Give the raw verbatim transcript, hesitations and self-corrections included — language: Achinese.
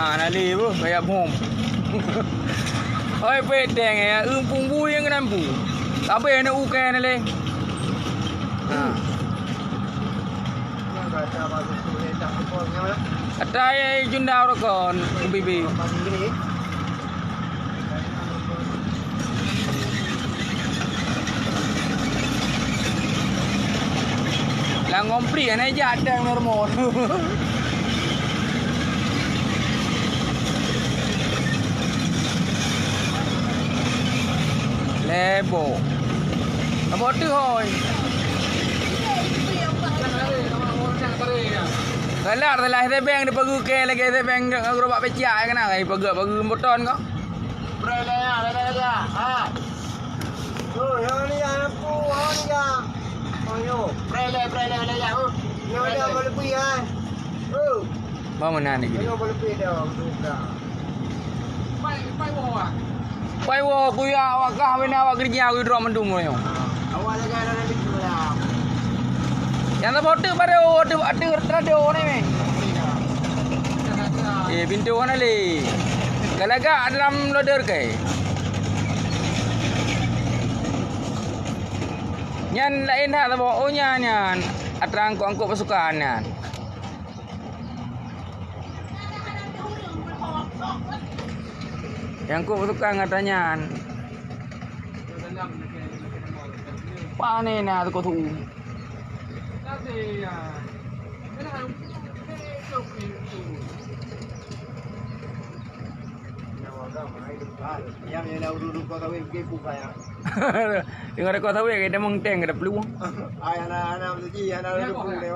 Ha, na lé boh, kaya bom. Oi, pék tank ya, eumpung bui nyang keunan bu. Tapi na ukai na lé. Ha. Ata ya junda rokon bibi. Lam ngompli ana jak dang normal. Lebo. Lebo tu hoi. Galak telah sebeng di pagu ke lagi sebeng gerobak pecah kena ai pagu pagu motor ko. Brai laya, laya, laya. Ha. Oh, yang ni yang aku, yang ni yang. Oh, yo. Brai laya, brai laya, laya. Oh. Yang ni yang lebih kan. Oh. Bang mana ni? Yang lebih dah. Pai, pai bawah. Pai woe kuya awak kah bina awak kerja aku drop mendung nyoe. Awak lagi ada nanti pulang. Yang tak bote pada oh, ada ada terado ni meh. Eh, pintu mana le? Galagak dalam loader ke? Nyan lain hak saboh. Oh, nyan, nyan. Atra angkot-angkot pasukan nyan. Yang kok pasukan kata nyan. Pane na tu kau tu. Yang yang dah duduk kau kawin ke bukan ya. Dengan rekod sawit kita mengteng kita peluang. Ai anak-anak tu ji anak duduk ni.